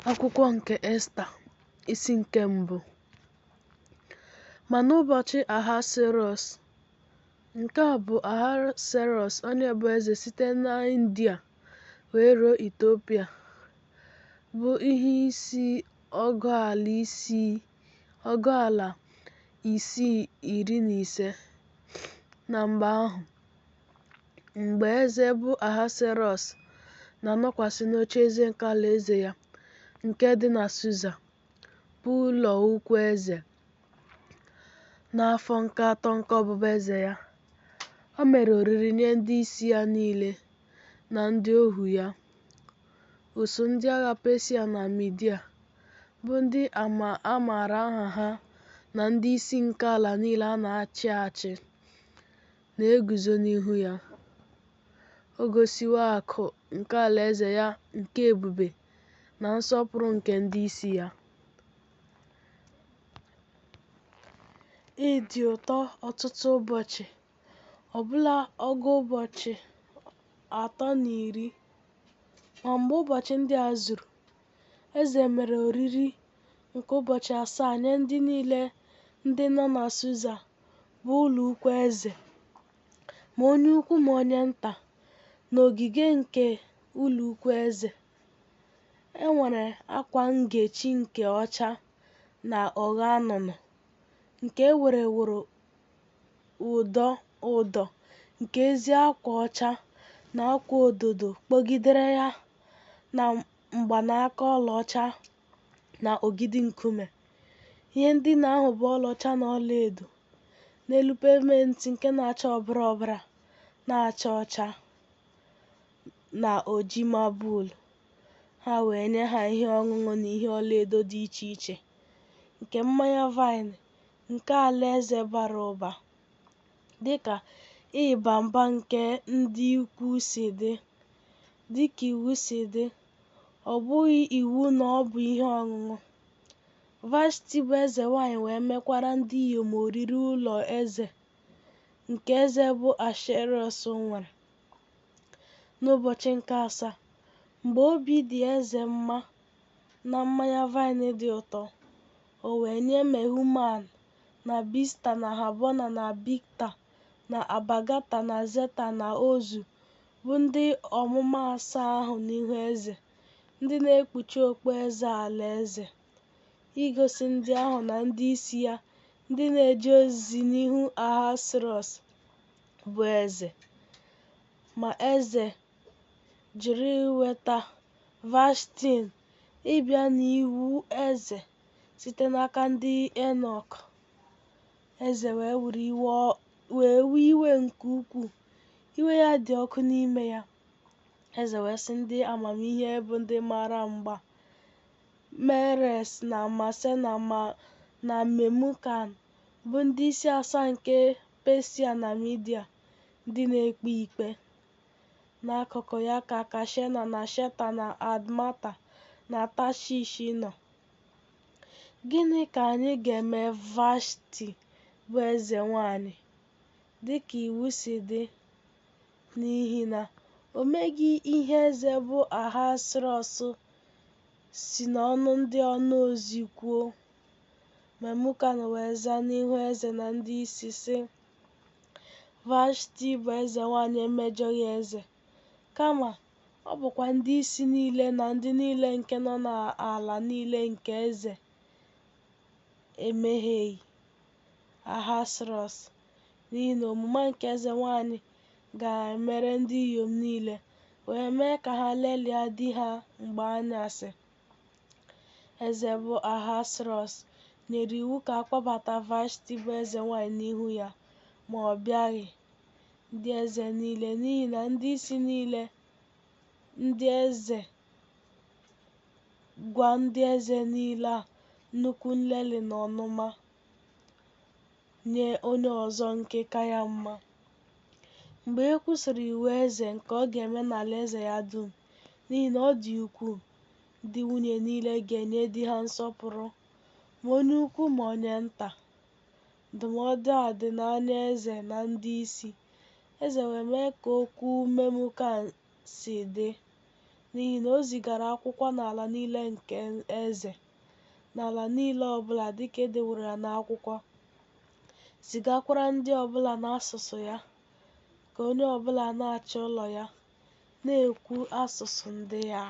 Akwụkwọ nke Esta, isi nke mbụ. Ma n'ụbọchị Ahasuerọs, nke a bụ Ahasuerọs onye bụ eze site n'India wee ruo Etiopia, bụ ihe isi ọgụ ala isii iri na ise, na mgbe ahụ, mgbe eze bụ Ahasuerọs na-anọkwasị n'ocheeze nke alaeze ya nke dị na Susa, bụ ụlọ ukwu eze, n'afọ nke atọ nke ọbụbụeze ya, o mere oriri nye ndị isi ya niile na ndị ohu ya, usuu ndị agha Pesia na Midia, bụ ndị a maara aha ha na ndị isi nke ala niile a na-achị achị, na-eguzo n'ihu ya. O gosiwo akụ nke alaeze ya nke ebube na nsọpụrụ nke ndị isi ya. Ịdị ụtọ ọtụtụ ụbọchị, ọbụla ọgụ ụbọchị atọ na iri. Ma mgbe ụbọchị ndị a zuru, eze mere oriri nke ụbọchị asaa nye ndị niile ndị nọ na Susa, bụ ụlọ ukwu eze, ma onye ukwu ma onye nta, n'ogige nke ụlọ ukwu eze. E nwere akwa ngechi nke ọcha na ogho anụnụ, nke e wereworo ụdọ ụdọ nke ezi akwa ọcha na akwa ododo kpọgidere ya na mgbanaka ọlaọcha na ogidi nkume. Ihe ndina ahụ bụ ọlaọcha na ọlaedo, n'elu pavement nke na-acha ọbara ọbara, na-acha ọcha na oji mabụl. Ha wee nye ha ihe ọṅụṅụ na ihe ọlaedo dị iche iche nke mmanya vaịn nke alaeze bara ụba, dịka ịba mba nke ndị ukwu si dị, dịka iwu si dị, ọ bụghị iwu na ọ bụ ihe ọṅụṅụ. Vashti bụ eze nwanyị wee mekwara ndị inyom oriri ụlọ eze nke eze bụ Ahasuerọs nwere. N'ụbọchị nke asaa, mgbe obi dị eze mma na mmanya vaịn dị ụtọ, o wee nye Mehuman na Bista na Habona na Bigta na Abagata na Zeta na Ozu, bụ ndị ọmụma asaa ahụ n'ihu eze, ndị na-ekpuchi okpueze alaeze, igosi ndị ahụ na ndị isi ya ndị na-eje ozi n'ihu Ahasuerọs bụ eze. Ma eze jụrụ iweta Vashti ịbịa n'iwu eze site n'aka ndị eunuch. Eze wee wee iwe nke ukwuu, iwe ya dị ọkụ n'ime ya. Eze wee sị ndị amamihe bụ ndị maara mgba, Meres na Masena na Memukan, bụ ndị isi asaa nke Pesia na Midia, ndị na-ekpe ikpe. N'akụkụ ya ka Kashena na Sheta na Admata na Tashish nọ. Gịnị ka anyị ga-eme Vashti bụ eze nwanyị, dịka iwu si dị, n'ihi na o meghị ihe eze bụ Ahasuerọs si n'ọnụ ndị ọnaozi kwuo? Memukan wee zaa n'ihu eze na ndị isi, sị, Vashti bụ eze nwanyị emejọghị eze, kama ọ bụkwa ndị isi niile na ndị niile nke nọ n'ala niile nke eze emehieghị Ahasuerọs, n'ihi na omume nke eze nwanyị ga-emere ndị inyom niile, wee mee ka ha lelia di ha mgbe anyasị. Eze bụ Ahasuerọs nyere iwu ka a kpọbata Vashti bụ eze nwanyị n'ihu ya, ma ọ bịaghị. Ndị eze niile, n'ihi na ndị isi niile ndị eze gwa ndị eze niile a nnukwu nlelị na ọnụma nye onye ọzọ nke ka ya mma. Mgbe e kwusịrị iwu eze nke ọ ga-eme n'alaeze ya dum, n'ihi na ọ dị ukwuu, ndị nwunye niile ga-enye di ha nsọpụrụ, ma onye ukwu ma onye nta. Ndụmọdụ a dị n'anya eze na ndị isi. Eze wee mee ka okwu Memukan si dị. N'ihi na o zigara akwụkwọ n'ala niile nke eze, n'ala niile ọbụla dịka e deworo ya n'akwụkwọ, zigakwara ndị ọbụla n'asụsụ ya, ka onye ọbụla na-achị ụlọ ya, na-ekwu asụsụ ndị ya.